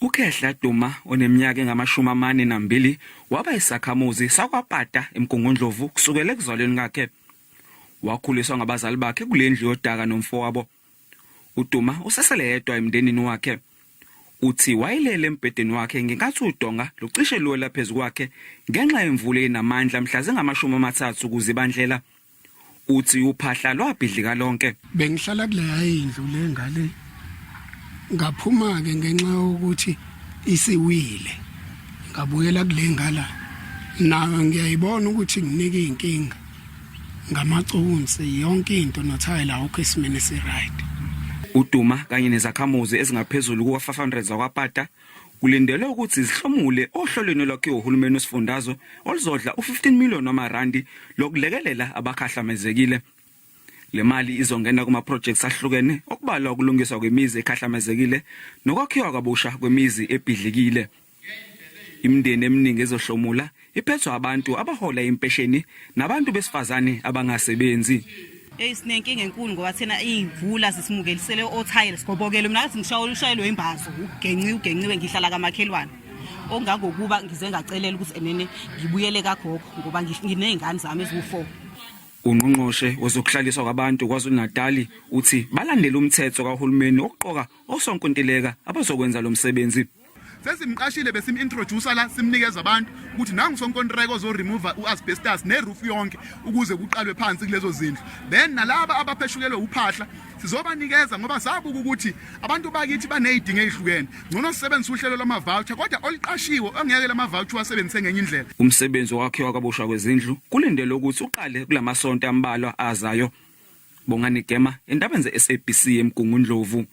UKhehla Duma oneminyaka engama-42 waba isakhamuzi sakwaPata eMgungundlovu kusukela ekuzalweni kwakhe. Wakhuliswa ngabazali bakhe kule ndlu yodaka nomfowabo. UDuma usesele yedwa emndenini wakhe. Uthi wayelele embhedeni wakhe ngenkathi udonga lucishe luwela phezu kwakhe ngenxa yemvula enamandla mhla zingama-30 kuZibandlela. Uthi uphahla lwabhidlika lonke. Bengihlala kuleya indlu le ngale ngaphuma-ke ngenxa yokuthi isiwile ngabuyela kule ngala nayo ngiyayibona ukuthi nginika iy'nkinga ngamaconsi yonke into nothayela awukho esimeni esi-right. UDuma kanye nezakhamuzi ezingaphezulu kuka-500 zakwaPata kulindelwe ukuthi zihlomule ohlelweni olwakhiwe uhulumeni wesifundazwe oluzodla u-15 million wamarandi lokulekelela abakhahlamezekile. Le mali izongena kuma-projects ahlukene okubalwa ukulungiswa kwemizi ekhahlamezekile nokwakhiwa kabusha kwemizi ebhidlikile. Imindeni eminingi ezohlomula iphethwe abantu abahola impesheni nabantu besifazane abangasebenzi. Eyi sinenkinga enkulu ngoba thina iy'mvula zisimukelisele othayela sigobokele mina ngathi ngishayela ushayelwe imbazo ugenci ugenciwe ngihlala kamakhelwane okungangokuba ngize ngacelela ukuthi enene ngibuyele kagogo ngoba nginey'ngane zami eziwu-four. Ungqongqoshe wezokuhlaliswa kwabantu KwaZulu-Natali uthi balandela umthetho kahulumeni wokuqoka osonkontileka abazokwenza lo msebenzi. Sesimqashile besim-introducer la simnikeza abantu ukuthi nangu sonkontreka ozo-remove u-asbestos ne-roof yonke ukuze kuqalwe phansi kulezo zindlu. Then nalaba abapheshukelwe uphahla sizobanikeza ngoba sabuka ukuthi abantu bakithi baney'dingo ey'hlukene. Ngcono sisebenzise uhlelo lwama-voucher kodwa oluqashiwe ongeke lama-voucher uwasebenzise ngenye indlela. Umsebenzi wokwakhiwa kabusha kwezindlu kulindelwe ukuthi uqale kulamasonto ambalwa azayo. Bongani Gema, endabeni ze-SABC eMgungundlovu.